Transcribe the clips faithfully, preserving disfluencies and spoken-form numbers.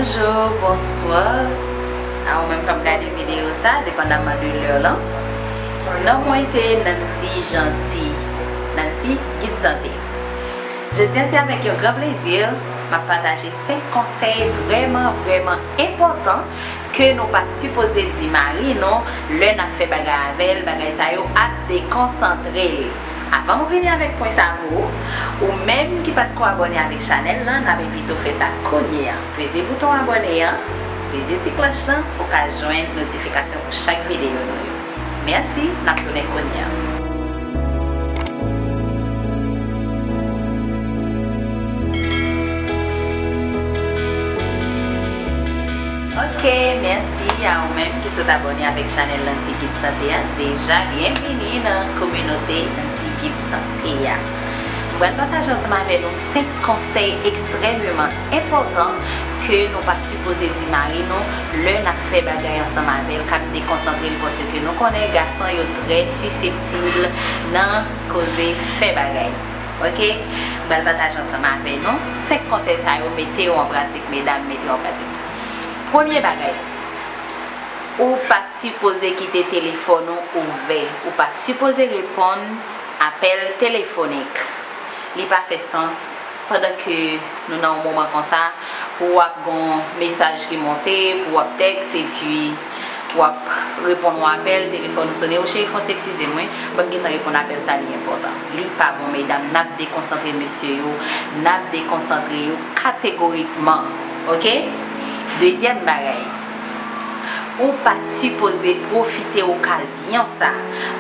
Bonjou, bonswa. A ou menm k ap gade videyo sa, depandaman de lè w lan. Non mwen se Nancy Jeanty, Nancy Gid Sante. Jodi a se avèk yon gran plezi m ap pataje senk konsèy vrèman, vrèman enpòtan ke nou pa sipoze di mari nou lè n ap fè bagay avè l, bagay sa yo ap dekonsantre l. Avan m vini avèk pwen sa pou ou, ou menm ki pa t ko abòne avèk chanèl lan, n ap envite w fè sa kounye a. Peze bouton abòne an, peze ti klòch lan pou w ka jwenn notifikasyon pou chak videyo nou yo. Mèsi, n ap tounen kounye a. Ok, mèsi a ou menm ki sot abòne avèk chanèl Nancy Gid Sante a. Deja, byenvini nan kominote Nancy Gid Sante a. Mwen pral pataje ansanm avè nou senk konsèy ekstrèmeman enpòtan ke nou pa sipoze di mari nou lè n ap fè bagay ansanm avè l k ap dekonsantre l, paske nou konnen gason yo trè siseptib nan koze fè bagay. Ok? M pral pataje ansanm avè nou senk konsèy sa yo, mete yo an pratik, medam, mete yo an pratik. Premye bagay, ou pa sipoze kite telefòn ou ouvè, ou pa sipoze reponn apèl telefonik. Li pa fè sans pandan ke nou nan yon moman konsa pou w ap gen yon mesaj ki monte, pou w ap tèks, epi w ap reponn yon apèl, telefòn ou sone, o cheri, fon ti eskize m wi, ban m gentan reponn apèl sa, li enpòtan. Li pa bon, medam, n ap dekonsantre mesye yo, n ap dekonsantre yo kategorikman, ok? Dezyèm bagay, ou pa sipoze pwofite okazyon sa,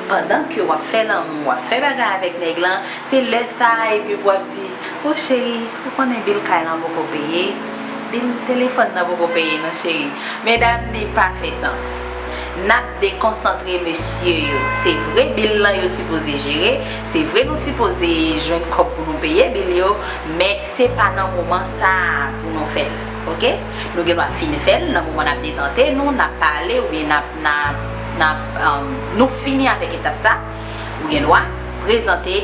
pandan ke w ap fè lanmou, w ap fè bagay avèk nèg lan, se lè sa a epi pou w ap di, o cheri, ou konnen bil kay lan poko peye, bil telefòn nan poko peye non cheri. Medam, li pa fè sans. N ap dekonsantre mesye yo. Se vre bil lan yo sipoze jere, se vre nou sipoze jwenn kòb pou nou peye bil yo, men se pa nan moman sa a pou nou fè l, ok? Nou gen dwa fin fè l nan moman n ap detante nou, n ap pale oubyen n ap, n ap, n ap, um, nou fini avèk etap sa, ou gen dwa prezante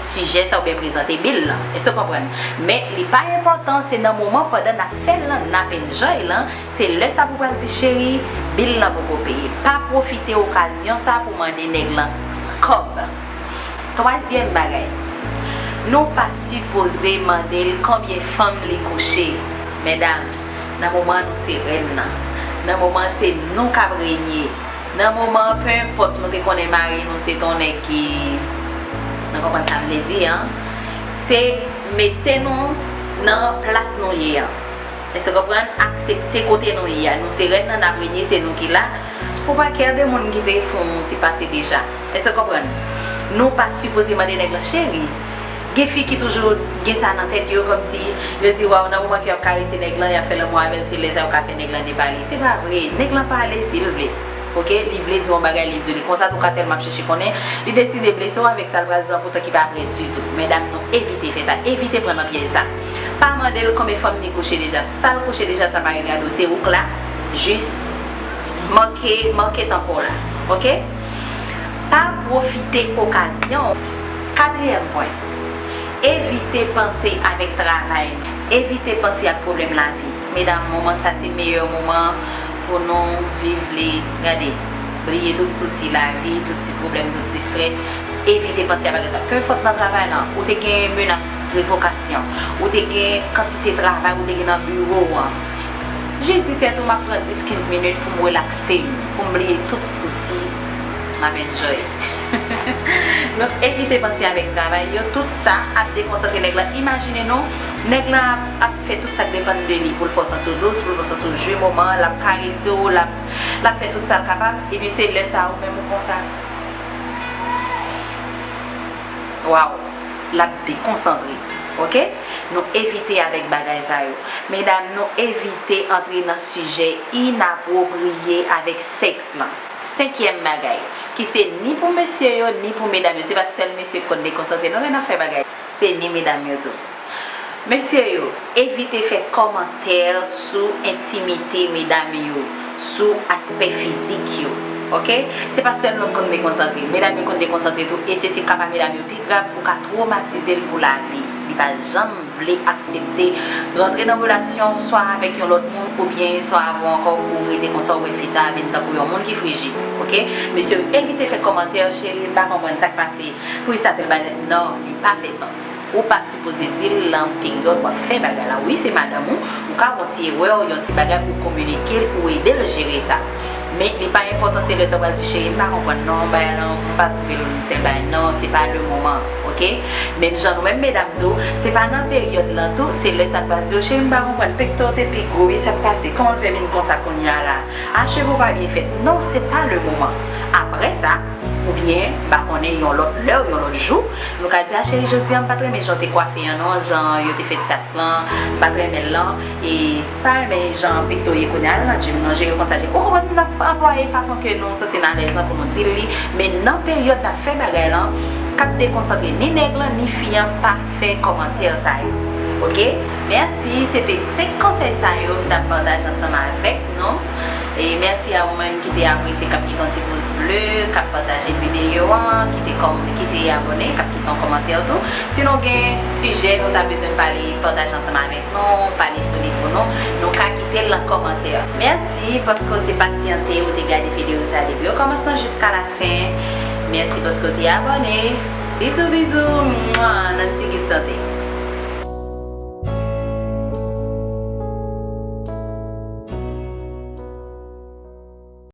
sijè sa oubyen prezante bil lan. Èske w konprann? Men li pa enpòtan, se nan moman pandan n ap fè l lan, n ap enjoy lan, se lè sa pou pral di, cheri, bil lan poko peye. Pa pwofite okazyon sa pou mande nèg lan kòb. Twazyèm bagay, nou pa sipoze mande l konbyen fanm li kouche. Medam, nan moman an nou se rèn nan. Nan moman an se nou k ap renye. Nan moman an, pe enpòt nou te konnen mari nou se t on nèg ki, nou konprann sa m vle di an, se mete nou nan plas nou ye an. Èske w konprann? Aksepte kote nou ye a. Nou se rèn nan, n ap renye, se nou ki la. Pou pa kè de moun ki te fè yon ti pase deja. Èske w konprann? Nou pa sipoze mande nèg lan, cheri. Gen fi ki toujou gen sa nan tèt yo, kòmsi yo di, waw, nan moman ke y ap karese nèg lan, y ap fè lanmou avè l, se lè sa yo ka fè nèg lan depale. Se pa vre. Nèg lan pale si l vle. Ok? Li vle di yon bagay, li di w li. Konsa tou ka tèlman ap chèche konnen, li deside blese w avèk sa l pral di w an, poutan ki pa vre ditou. Medam, nou evite fè sa. Evite pran nan pyèj sa. Pa mande l konbyen fanm li kouche deja. Sa l kouche deja, sa pa regade w. Se ou k la. Jis manke, manke tan pa w la. Ok? Pa pwofite okazyon. Katriyèm pwen, evite panse avèk travay nou. Evite panse ak pwoblèm lavi. Medam, moman sa se meyè moman pou nou viv li. Gade, bliye tout sousi lavi, tout ti pwoblèm, tout ti estrès. Evite panse a bagay sa. Pe enpòt nan travay lan, ou te gen menas revokasyon, ou te gen kantite travay ou te gen nan biwo w an. Jis di tèt ou, m ap pran dis kenz minit pou m relakse m, pou m bliye tout sousi, m ap enjoy. Donk, evite panse avèk travay yo, tout sa ap dekonsantre nèg lan. Imajine nou, nèg lan ap, ap fè tout sa k depann de li pou l fè w santi w dous, pou l fè w santi w jwi moman an, l ap karese w, l ap, l ap fè tout sa l kapab, epi se lè sa a ou menm ou konsa. Waw, l ap dekonsantre, ok? Nou evite avèk bagay sa yo. Medam, nou evite antre nan sijè inapwopriye avèk sèks lan. Senkyèm bagay, ki se ni pou mesye yo, ni pou medam yo. Se pa sèl mesye k konn dekonsantre non lè n ap fè bagay. Se ni medam yo tou. Mesye yo, evite fè kòmantè sou entimite medam yo, sou aspè fizik yo. Ok? Se pa sèl nonm konn dekonsantre. Medam yo konn dekonsantre tou. E sesi ka pa medam yo pi grav, ou ka twomatize l pou lavi. Li pa janm vle aksepte rantre nan relasyon swa avèk yon lòt moun oubyen swa avè w ankò, ou rete konsa, ou wè fi sa a vin tankou yon moun ki frijid, oke? Mesye, evite fè kòmantè, cheri, m pa konprann sa k pase, poukisa tèl bagay. Non, li pa fè sans. Ou pa sipoze di l nan peryòd w ap fè bagay la. Wi, se madanm ou, ou ka wè yon ti erè, yon ti bagay, ou kominike l, ou ede l jere sa. Men li pa enpòtan, se lè sa w pral di, cheri, m pa konprann non, bagay lan, m pa twouve l tèl bagay, non, se pa le moman, oke? Menm jan nou menm medam tou, se pa nan peryòd lan tou, se lè sa n pral di yo, cheri, m pa konprann, pekto w te pi gwo, e sa k pase, kòman l fè vin konsa kounye a la? A, cheve w pa byen fèt. Non, se pa le moman. Apre sa, oubyen, m pa konnen, yon lòt lè, yon lòt jou, nou ka di, a, cheri, jodi a, m pa t renmen jan w te kwafe an non, jan yo te fè tyas lan, m pa t renmen l lan, e pa renmen jan pekto w ye kounye a, al nan gym non, jere l konsa, jere l. Ou konprann, n ap anplwaye fason ke nou santi n alèz lan pou nou di l li, men nan peryòd n ap fè bagay lan, k ap dekonsantre ni nèg lan, ni fi an, pa fè kòmantè sa yo. Oke? Mèsi, se te senk konsèy sa yo m t ap pataje ansanm avèk nou. E mèsi a ou menm ki te apresye, k ap kite yon ti pouz ble, k ap pataje videyo an, ki te kòm, ki te abòne, k ap kite yon kòmantè tou. Si nou gen sijè nou ta bezwen pale, pataje ansanm avèk nou, pale sou li pou nou, nou ka kite l nan kòmantè. Mèsi paske w te pasyante, ou te gade videyo sa depi okòmansman jiska lafen. Mèsi paske w te abòne. Bizou, bizou, mwa, nan ti gid sante.